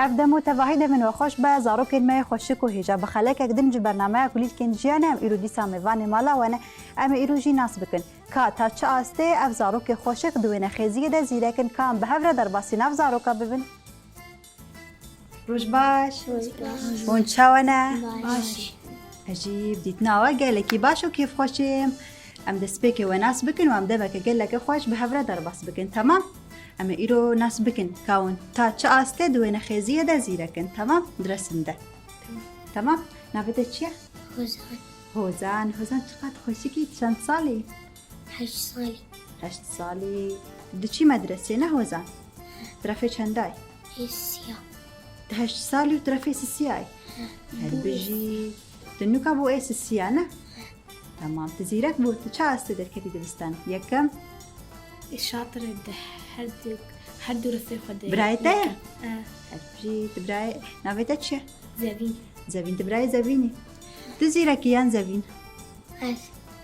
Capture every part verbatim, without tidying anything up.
Ev dem û tevahî demên we xweş be, zarokên me yê xweşik û hêja. Bi xelekek din ji bernameya Kulîlkên Jiyanê em îro dîsa mêvanê mala we ne. Em ê îro jî nas bikin. Ka ta çi astê ev zarokê xweşik di wênexêziyê de zîrek in, ka em bi hev re derbasî nav zaroka bibin. Roj baş. Roj baş. Hûn çawa ne? Baş. Ez jî bi dîtina we gelekî baş û kêfxweş im. Em destpêkê we nas bikin û em demeke geleke xweş bi hev re derbas bikin, temam? Em ê îro nas bikin ka hûn ta çi astê di wênexêziyê de zîrek in, temam? Di resim de. Temam. Navê te çi ye? Hozan. Hozan, Hozan, çiqas xweşik î, çend salî? Heşt salî. Heşt salî. Tu diçî medresê ne Hozan? Tirefê çendayî? Ê siya. Tu heşt salî û tirefê sisiyayî? Her bijî. Tu nuka bû ê sisiya ne? Tamam. Tu zîrek bû. Tu çi astê derketî dibistan? Yekem? Ê şatir e di her du, her du rifê xwe de. Birayê te ye? Yekem. E. Her bijî. Tu birayê, navê te çi ye? Zevîn. Zevîn, tu birayê Zevînî. Tu zîrekî yan Zevîn? Ez.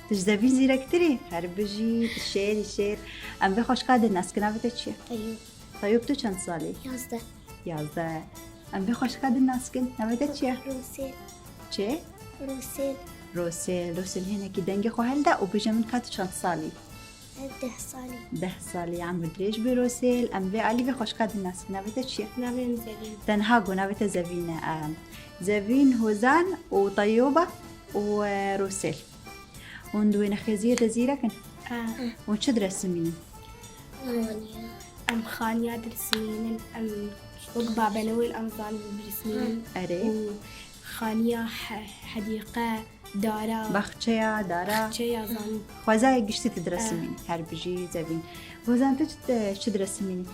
Tu ji Zevîn zîrektir î? Her bijî, tu şêrî şêr. Em vê xweşika din nas kin, navê te çi ye? Teyûb. Teyûb, tu çend salî? Yazdeh. Yazdeh. Em vê xweşika din nas kin, navê te çi ye? Rosel. Çi? Rosel. Rosel, Rosel, hinekî dengê xwe hilde û bêje min ka tu çend salî? Ez deh salî. Deh salî, emr dirêj be Rosel. Em vê alî vê xweşika din nas kin, navê te çi ye? Navê min Zevîn. Te niha got navê te Zevîn e. Em, Zevîn, Hozan û Teyûba û, e, Rosel. Hûn di wênexêziyê de zîrek in? E. Hûn çi diresimînin? Xaniya. Em xaniya diresimînin, em wek Baba Noel em zanin biresimînin. Erê. Û xaniya he-, hedîqe, dara. Baxçeya, dara. Baxçeya zanin. Xwezayê giştî tu diresimînî. E. Her bijî Zevîn. Hozan, tu çi, çi diresimînî?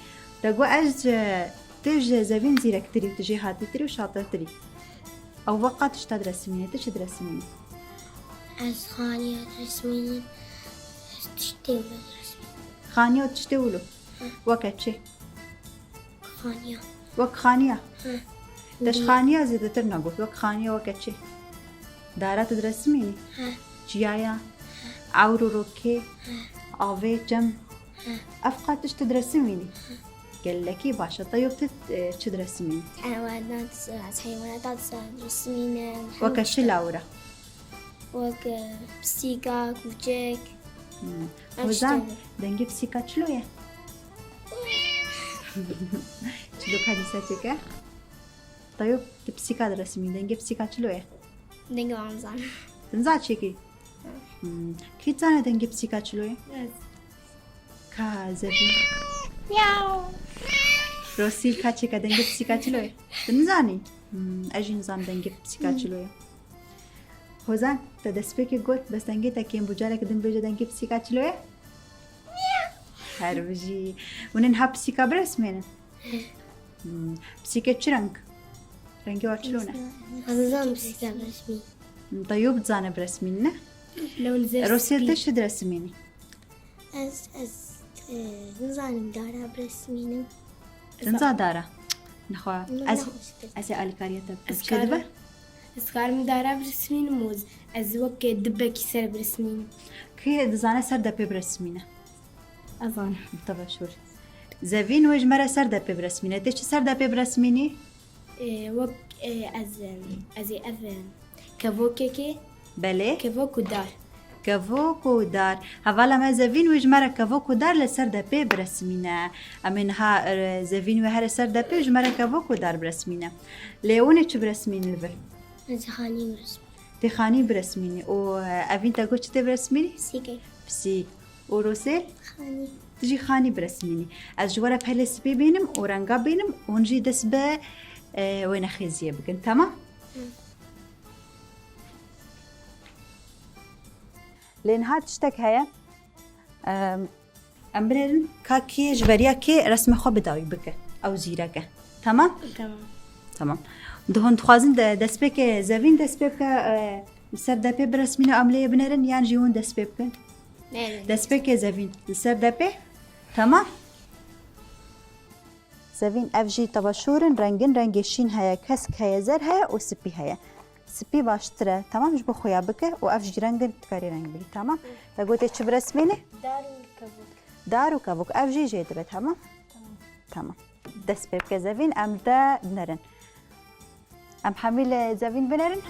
Te got ez, e, tu ji Zevîn zîrektir î, tu jêhatîtir î û şatirtir î. Ew veqa tişta diresimîne, tu çi diresimînî? Ez xaniya diresimînim, ez tiştê wilo diresimînim. Xaniya û tiştê wilo? Hı. Weke çi? Xaniya. Wek xaniya? Hı. Te ji xaniya zêdetir negot, wek xaniya weke çi? Dara tu diresimînî? Hı. Çiyaya? Hı. Ewr û rokê? Hı. Avê, çem? Hı. Ev qat tişt tu diresimînî? Hı. Gelekî baş e. Teyûb, tu, e, çi diresimînî? Heywanat, ez heywanata diresimînim. Weke çi lawira? Wek, e, pisîka, kûçek. Hmm. Ev Hozan, tiştê. Dengê pisîka çilo ye? Çilo ka dîsa çêke? Teyûb, tu pisîka diresimî. Dengê pisîka çilo ye? Dengê wan nizanim. Tu niza çêkî? Hmm. Kî dizane dengê pisîka çilo ye? Ez. Ka Zevîn. Miyaw. Rosîl, ka çêka dengê pisîka çilo ye? Tu nizanî? Hmm, ez jî nizam dengê pisîka çilo ye. Hozan, te destpêkê got, bes dengê te kêm bû. Careke din bêje dengê pisîka çilo ye? Miyaw. Her bijî. Hûn ê niha pisîka biresmênin? Hmm, pisîkê çi reng? Rengê wa çilo ne? Ez nizanim pisîka biresmînim. Hmm, Teyûb dizane biresmîn ne? Lewin zêr Rosê spî. Te çi diresimînî? Ez, ez, e, nizanim dara biresmînim. Tu niza dara? Nixwe. Min Ez, nexweş kir. Ez ê alîkariya te bikim. Ez Çi dibe? Karim, ez karim dara biresmînim û ez weke dibekî ser biresmînim. Kê dizane ser depê biresmîne? Ez zanim. Tebeşûr. Zevîn, wê ji me re ser depê biresmîne. Tê çi ser depê biresmînî? Ê, wek, ê, ez, em, ez ê ev, em, kevokekê. Belê. Kevok û dar. Kevok û dar. Hevala me Zevîn wê ji me re kevok û dar li ser depê biresmîne. Em ê niha, e, Zevîn wê here ser depê û ji me re kevok û dar biresmîne. Lê hûn ê çi biresmînin li vir? Ez ê xanî biresmînim. Tê xanî biresmînî. Û, e, Evîn te got çi tê biresmînî? Pisîkek. Pisîk. Û Rosê? Xanî. Tu jî xanî biresmînî. Ez ji we re pelê spî bînim û renga bînim, hûn jî dest bi, e, wênexêziyê bikin, temam? Hı. Lê niha tiştek heye. Em, em binêrin ka kê ji beriya kê resmê xwe bi dawî bike. Ew zîrek e. Temam? Temam. Temam. Di hûn dixwazin de, destpêkê Zevîn dest pê bike, e, li ser depê biresmîne, em lê binêrin, yan jî hûn dest pê bikin? Nê, nê. Destpêkê Zevîn li ser depê. Temam. Zevîn, ev jî tebeşûr in, rengin, rengê şîn heye, kesk heye, zer heye û spî heye. Spî baştir e. Temam, ji bo xuya bike û ev jî rengin, tu karî reng bigî. Temam. Te gotê çi biresmînî? Dar û kevok. Dar û kevok. Ev jî jê dibe, temam? Tamam. Tamam. Dest pê bike Zevîn, em te binerin. Em hemî li Zevîn binerin.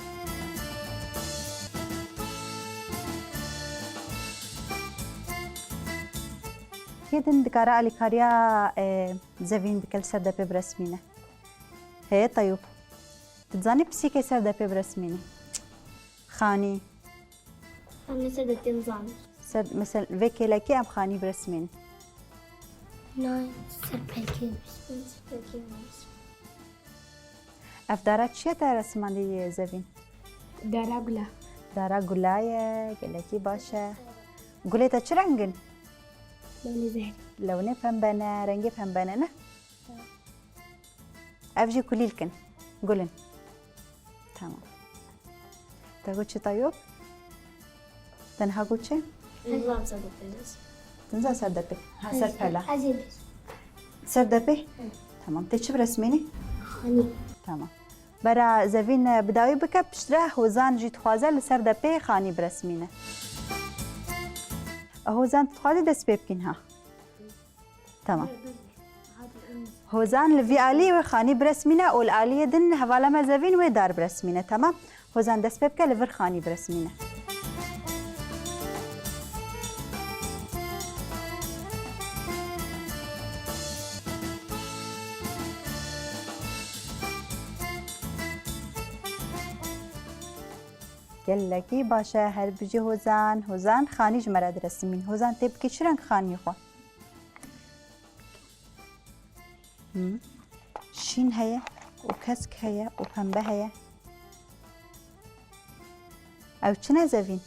Kê din dikare alîkariya, e, Zevîn bike li ser depê biresmîne? Heye Teyûb. Tu dizanî pisîkê ser depê biresmînî? Xanî. Em li ser depê nizanin. Ser, mesela, vê kêlekê em xanî biresmînin. Nay, ser pelkê biresmînin. Ser pelkê biresmînin. Ev dara çi ye te resimandî Zevîn? Dara gula. Dara gula ye, gelekî baş e. Gulê te çi reng in? Lewnê zehrî. Lewnê pembe ne, rengê pembe ne, ne? Ev jî kulîlk in. Gul in. Tamam. Te got çi Teyûb? Te niha got çi? Ez nizanim ser depê. Te niza ser depê. Ha, ser pela. Ez ê bêjim. Ser depê? Hı. Tamam. Te çi biresmînî? Xanî. Tamam. Bera Zevîn bi dawî bike, piştre Hozan jî dixwaze li ser depê xanî biresmîne. Hozan, tu dixwazî dest pê bikîn ha? Tamam. Hozan li vî alî wê xanî biresmîne û li aliyê din hevala me Zevîn wê dar biresmîne, tamam? Hozan dest pê bike li vir xanî biresmîne. Gelekî baş e, her bijî Hozan. Hozan xanî ji me re diresmîn. Hozan tê bikî çi reng xanî xwe? Hı. Şîn heye û kesk heye û pembe heye. Ew çi ne Zevîn?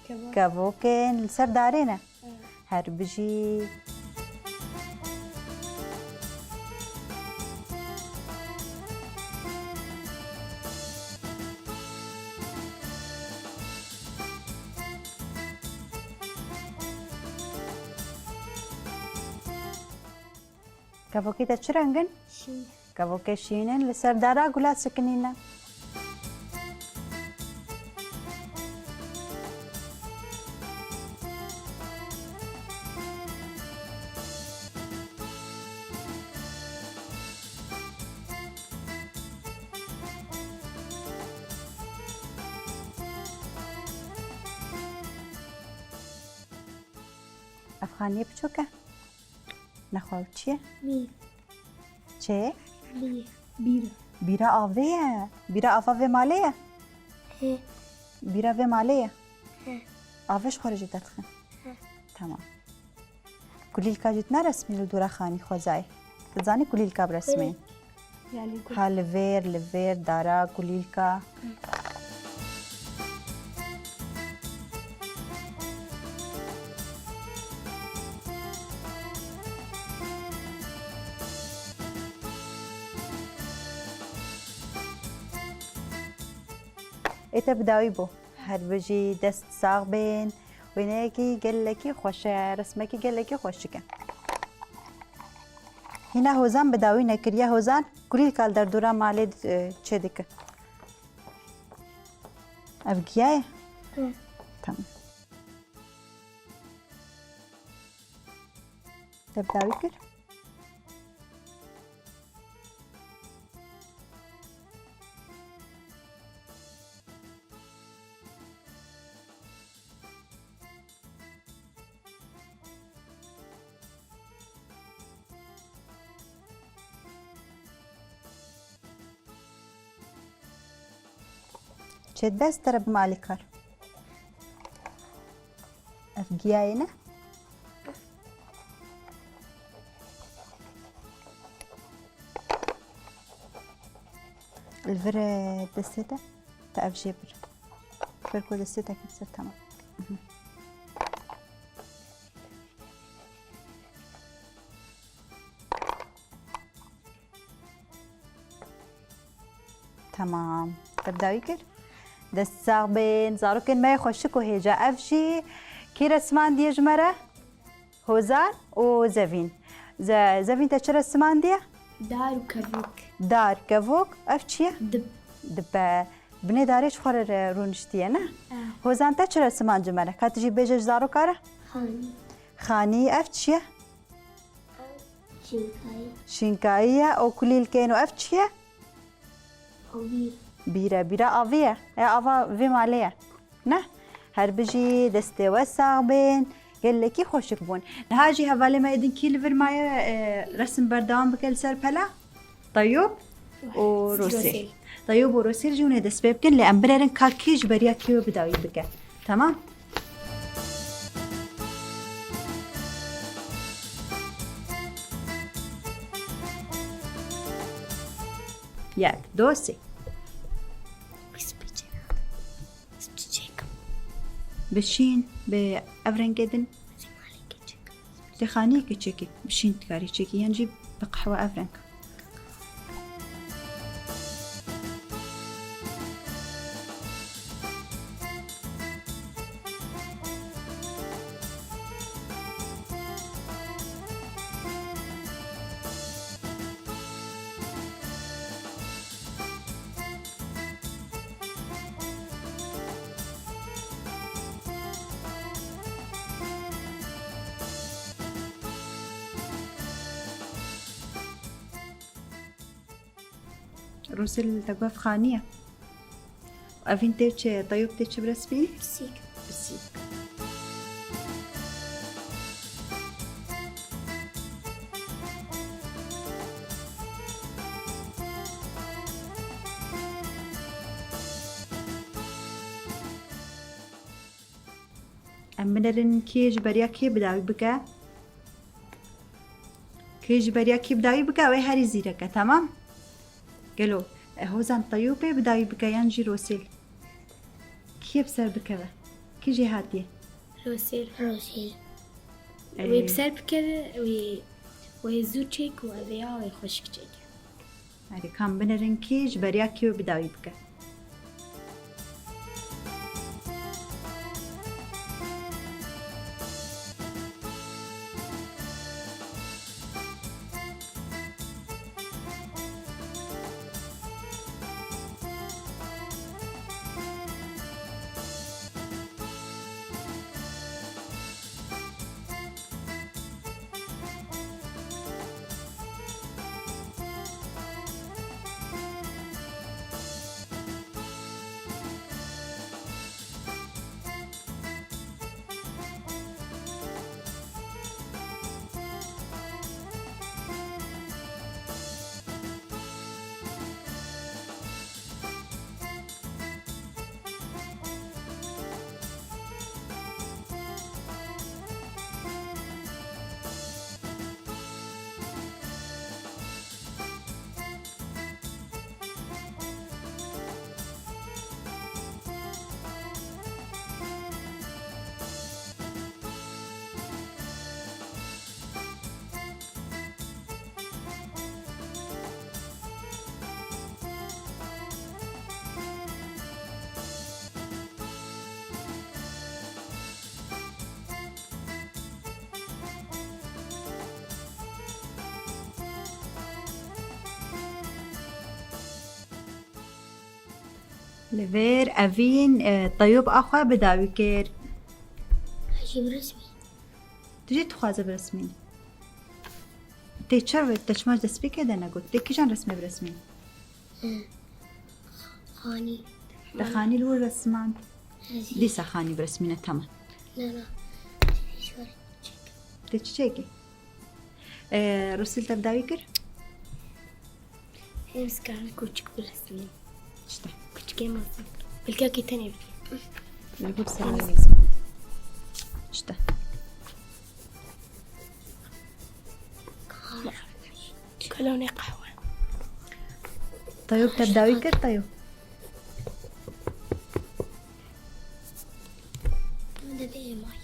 Kevok. Kevokên li ser darê ne. Evet. Her bijî. Kevokê te çi reng in? Şîn. Kevokê şîn in, li ser dara gula sikinîne. Ev xaniyê biçûk e. Nexwe ew çi ye? Bîr. Çi? Bîr. Bîr. Bîra avê ye. Bîra ava vê malê ye? He. Bîra vê malê ye? He. Avê ji xwe re jî derdixin? He. Tamam. Kulîlka jî tu neresmî li dora xanî xwezayê? Tu zanî kulîlka biresmî? Kulîlk. Yani ku- Ha, li vêr, li vêr, dara, kulîlka. Ê te bi dawî bû. Her bijî, dest sax bên. Wêneyekî gelekî xweş e, resmekî gelekî xweşik e. Hîna Hozan bi dawî nekiriye. Hozan kulîlka li derdora malê, e, çêdike. Ev giya ye? Hı. Tamam. Te bi dawî kir? Çêdibe ez te re bim alîkar. Ev giyayê ne? Li vir, e, destê te. Te ev jê bir. Vir ku destê te kin ser, tamam. Mhm. Temam. Te bi dawî kir. Dest sax bên. Zarokên me yê xweşik û hêja. Ev jî kî resimandiye ji me re? Hozan û Zevîn. Ze-, Zevîn te çi resimandiye? Dar û kevok. Dar, kevok. Ev çi ye? Dib. Dib e. Binê darê ji xwe re rûniştiye, ne? Eh. Hozan te çi resimand ji me re? Ka tu jî bêje ji zaroka re? Xanî. Xanî, ev çi ye? Ev Şinkayî. Şinkayî ye, û kulîlkên û ev çi ye? Avî. Bîr e, bîra avî ye. E, ava vê malê ye. Ne? Her bijî, destê we sax bên. Gelekî xweşik bûn. Niha jî hevalê me êdin kî li vir maye, e, resim berdewam bike li ser pela? Tayûb û Rosîl. Rosîl. Tayûb û Rosîl jî hûn ê dest pê bikin, lê em binerin ka kî ji beriya kê wê bi dawî bike. Temam? Yek, do, sê. Çiçek. Bişîn, bi ev rengê din. Tê xaniyê keçekê. Bişîn dikarî çekî. Yan jî bi qehwe ev reng. Rûsîl, te got xaniye. Evîn tê çi, Tayûb tê çi bi resmî? Pisîk. Pisîk. Em binerin kê ji beriya kê bi dawî bike. Kê ji beriya kê bi dawî bike, ew ê herî zîrek e, temam? Gelo, e, Hozan Tayûbê bi dawî bike yan jî Rosîl? Kê bi ser bikeve? Kê jê hatiye? Rosîl. Rosîl. E, Wê bi ser bikeve, wê, wê zû çêk û ev ê ya wê xweşik çêk. Erê, kam binerin kê ji beriya kê wê bi dawî bike. Li vêr Evîn, e, Tayûb a xwe bi dawî kir. Hejî biresmî. Tu jî dixwaze biresmînî. Tê çav, te çima ji destpêkê de negot? Tê kîjan resmê biresmînî? Xanî. Te xanî li wir resmand? Ez hî. Dîsa xanî biresmîne, tamam. Na, na. Tê çi çêkî? E, Rûsîl te bi dawî kir? Em dikarin kûçik biresmînin. İşte. Kûçikê mezin. Bilkekî tenê bike. Li gor ser wê resmand. İşte. Kolonê qehwe. Tayûb te bi dawî kir, Tayûb? Dede may.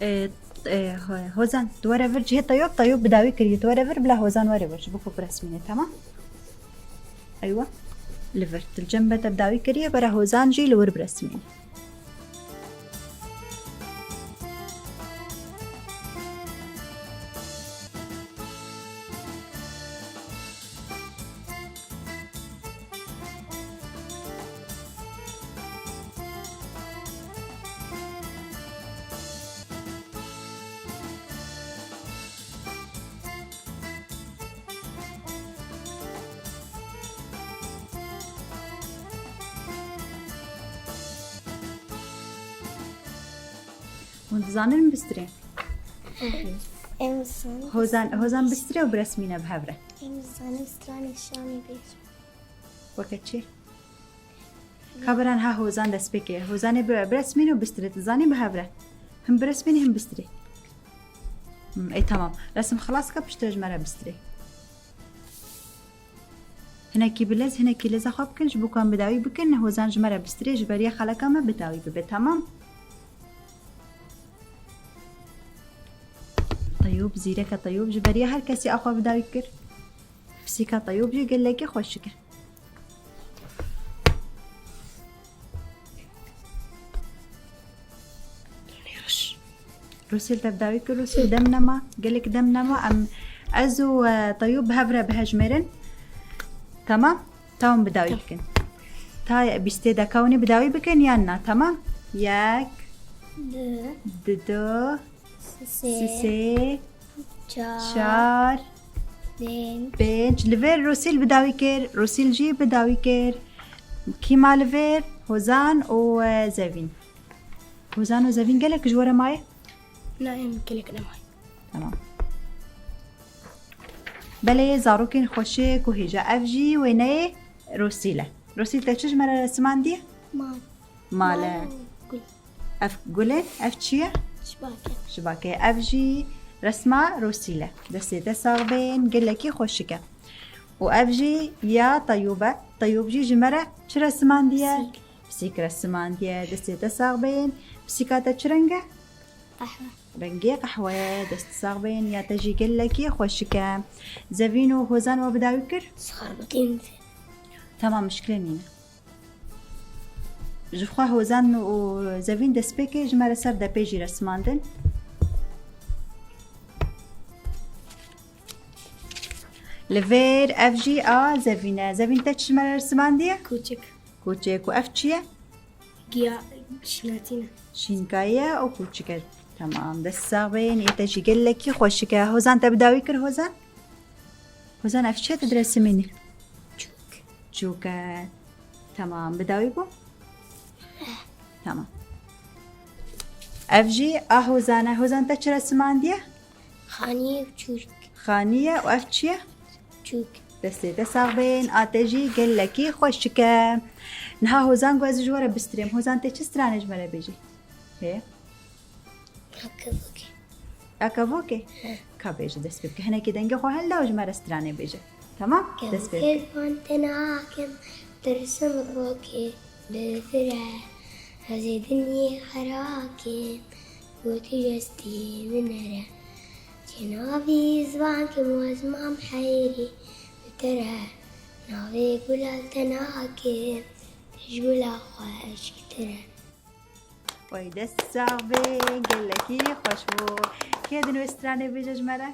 E, e, ho-, Hozan, tu were vir cihê Tayûb, Tayûb bi dawî kiriye. Tu were vir, bila Hozan were vir. Ji bo ku biresmîne, tamam? Eywa. Li vir. Tu li cem be te bi dawî kiriye, bera Hozan jî li wir biresmîne. Dizanin bistirê? Em zanin. Hozan, Hozan bistirê û biresmîne bi hev re. Em zanin stranê Şamî bêj. Weke çi? Kabiran ha Hozan dest pê kir. Hozanê bi, biresmîn û bistirê. Dizanî bi hev re. Him biresmînî him bistirê. Hmm, ê tamam. Resim xilas ke piştre ji me re bistirê. Hinekî bilez, hinekî leza xwe bikin, ji bo ku em bi dawî bikin, Hozan ji me re bistirê, ji beriya xeleka me bi dawî bibe, tamam? Teyûb, zîreke Teyûb, ji beriya her kesî a xwe bi dawî kir. Pisîka Teyûb jî gelekî xweşik e. Rûsîl te bi dawî kir, Rûsîl dem nema, gelek dem nema. Em, ez û, e, Teyûb bi hev re bihejmêrin. Tamam? Tawin bi dawî bikin. Ta bîstê de ka hûnî bi dawî bikin yan na? Tamam? Yek, Di, du, sê, çar, pênc. Pênc. Li vêr Rûsîl bi dawî kir, Rûsîl jî bi dawî kir. Kî ma li vêr? Hozan û, e, Zevîn. Hozan û Zevîn gelek ji we re maye? Na, em gelek nemaye. Tamam. Belê, zarokên xweşik û hêja. Ev jî wêneyê Rosîl e. Rosîl, te çi ji me re resimandiye? Mal. Mal e. Mal û gul. Ev gul e? Ev çi ye? Şibak e. Şibak e. Ev jî resma Rosîl e. Destê te sax bên, gelekî xweşik e. Û ev jî ya Teyûb e. Teyûb jî ji me re çi resimandiye? Pisîk. Pisîk resimandiye. Destê te sax bên. Pisîka te çi reng e? Qehwe. Rengê qehwe ye. Dest sax bên. Ya te jî gelekî xweşik e. Zevîn û Hozan we bi dawî kir? Sixar bikin. Tamam, mişkile nîne. Ji xwe Hozan û Zevîn destpêkê ji me re ser depê jî resimandin. Li vêr ev jî a Zevîn e. Zevîn, te çi ji me re resimandiye? Kûçik. Kûçik. Û ev çi ye? Giya şînatî ne. Şînkayî ye û kûçik e. Temam. Dest sax bên. Ê te jî gelekî xweşik e. Hozan, te bi dawî kir, Hozan? Hozan, ev çi ye tu diresimînî? Çûk. Çûk e. Temam. Bi dawî bû? Tamam. Ev jî a Hozan e. Hozan, te çi resimandiye? Xanî û çûk. Xanî ye û ev çi ye? Çûk. Destê te sax bên, a te jî gelekî xweşik e. Niha Hozan, ku ez ji we re bistirêm. Hozan, tê çi stranê ji me re bêjî? Hê? Akevokê. Akevokê? He. Ka bêje, dest pê bike. Hinekî dengê xwe hilde û ji me re stranê bêje. Tamam? Dest pê bike. Kevokê van te nakim, tirsim rokê. Bifire, ez ê dinyê xera kim, gotî jestî min nere. Çênavî zivan kim û ez mam heyrî bi te re. Navê gula te nakim, te ji gula xweşiktir e. Way, dest sax be, gelekî xweş bû. Kê din wê stranê bêje ji me re?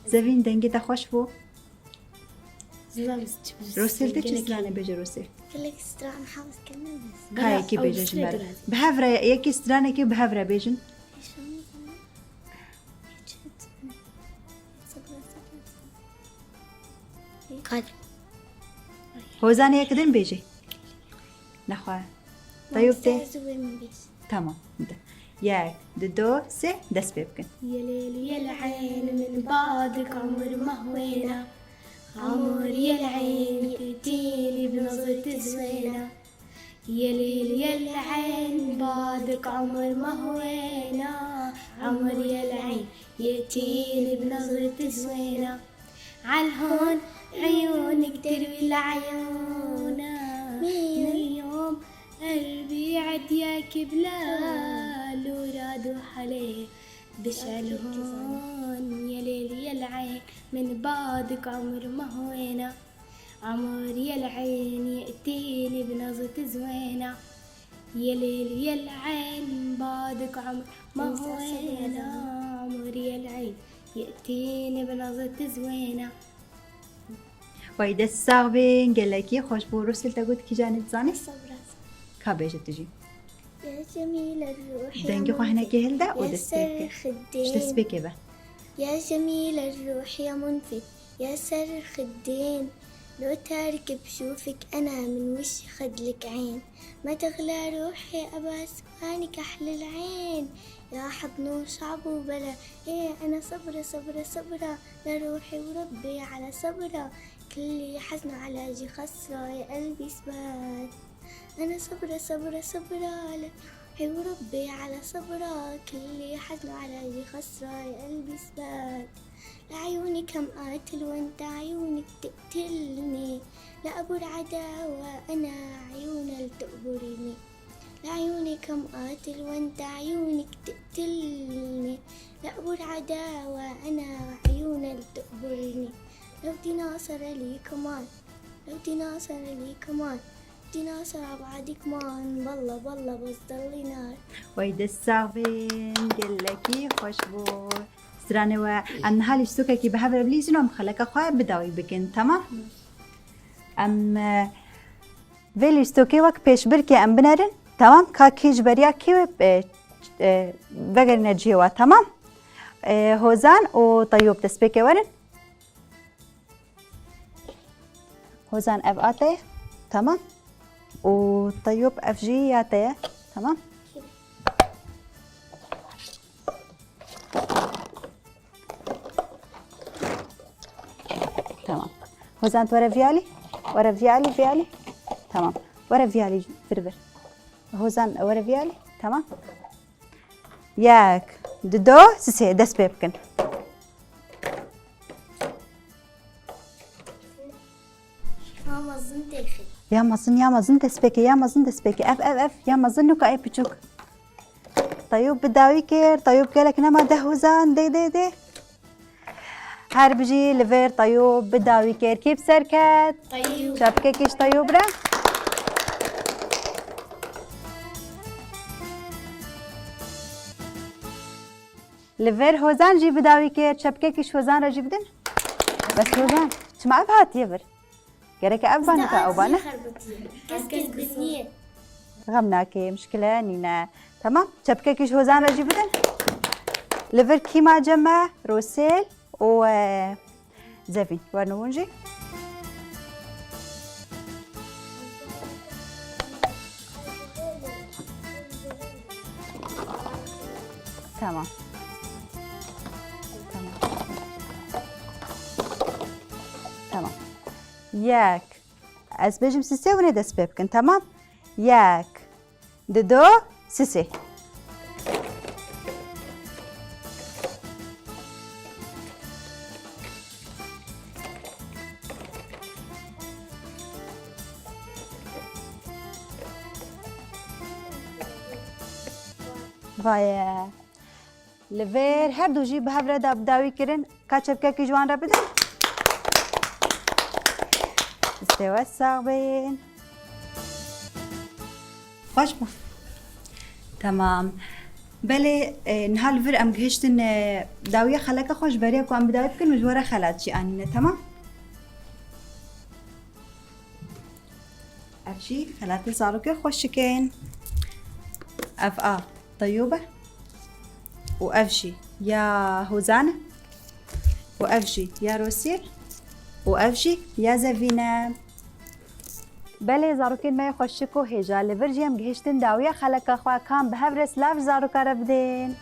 Zevîn, dengê te xweş bû. Rosel, te çi stranê bêje, Rosel? Gelek stran hez kirine bes. Kayekî bêje ji me re. Bi hev re yekî stranekî bi hev re bêjin. Kad. Hozanê yek din bêje. Nexwe. Teyûb tê. Tamam. Yek, du, du, sê, dest pê bikin. Yelêl yel eyn min badik umr mehwêna. Umr yel eyn yetînî bi nazir tizwêna. Yelêl yel eyn badik umr mehwêna. Umr yel eyn yetînî bi nazir tizwêna. Elhon eyûnik derwî li eyûna. Miyom erbî ediyekî bila lûra du helê. Diş elhon yelêl yel eyn min badik umr mehwêna. Umr yel eyn yetînî bi nazir tizwêna. Yelêl yel eyn badik umr mehwêna. Umr yel eyn yetînî bi nazir tizwêna. Way, dest sax bin, gelekî xweş bû. Rosel, te got kîjanê dizanî? Sabra. Ka bêje tu jî. Dengê xwe hinekê hilde û dest pê bike. Ji destpêkê be. يا جميل الروح يا منفت يا سر الخدين. لو تعرف بشوفك أنا من وش خدلك عين، ما تغلى روحي أباس وأنا كحل العين، يا حضن وشعب وبلا، إيه أنا صبرة صبرة صبرة، لروحي وربي على صبرة، كل حزن على جي خسرة يا قلبي سبات. أنا صبرة صبرة صبرة، لروحي وربي على صبرة، كل حزن على جي خسرة يا قلبي سبات. لعيونك هم قاتل وانت عيونك تقتلني، لا أبو العداوة أنا عيونها اللي تقبرني. لعيونك هم قاتل وانت عيونك تقتلني، لا أبو العداوة أنا عيونها اللي تقبرني. لو تناصر لي كمان، لو تناصر لي كمان، تناصر أبعد كمان، بالله بالله بس ضلي نار. Wey dest sax bin, gelekî xweş bû. Stranê we, em niha lîstokekî bi hev re bilîzin û em xeleka xwe bi dawî bikin, temam? Em, e, vê lîstokê wek pêşbirkê em binerin, temam? Ka kî ji beriya kî wê, e, e, vegerîne cihê we, temam? E, Hozan û Teyûb destpêkê werin. Hozan, ev a te ye. Tamam. Û Teyûb, ev jî ya te ye. Tamam. Tamam. Hozan, tu were vî alî. Were vî alî, vî alî. Tamam. Were vî alî, vir vir. Hozan, were vî alî. Tamam. Yek, du, do, sisê, dest pê bikin. Ya mezin têxî. Ya mezin, ya mezin dest pê ke, ya mezin dest pê ke. Ev, ev, ev, ya mezin nuka ê piçûk. Teyûb bi dawî kir, Teyûb gelek nema de Hozan, dê, dê, dê. Her bijî li vir Teyûb bi dawî kir. Kî bi ser ket? Teyûb. Çepkekî ji Teyûb re. Li vir Hozan jî bi dawî kir. Çepkekî ji Hozan re jî bidin. Bes Hozan. Çima ev hatiye vir? Gereke ev banika ew bane? Kes kes biniye. Xem nake, mişkile nîne. Tamam. Çepkekî ji Hozan re jî bidin. Li vir kî ma cem me? Rosêl û, e, Zevîn. Werin hûn jî. Tamam. Tamam. Tamam. Yek. Ez bêjim sisê, hûn ê dest pê bikin, tamam? Yek, du, do, sisê. Vaye. Li vêr her du jî bi hev re da bi dawî kirin. Ka çepkekî ji wan re bidin. Destê we sax bin. Xweş bû. Temam. Belê, e, niha li vir em gihiştin, e, dawiya xeleka xwe ji beriya ku em bi dawî bikin, min ji we re xelat jî anîne, temam? Ev jî xelatê zarokê xweşik in. Ev a Teyûb e. Û ev jî ya Hozan e. Û ev jî ya Rosîl. Û ev jî ya Zevîn e. Belê zarokên me yê xweşik û hêja, li vir jî em gihiştin dawiya xeleka xwe, ka em bi hev re silav ji zaroka re bidin.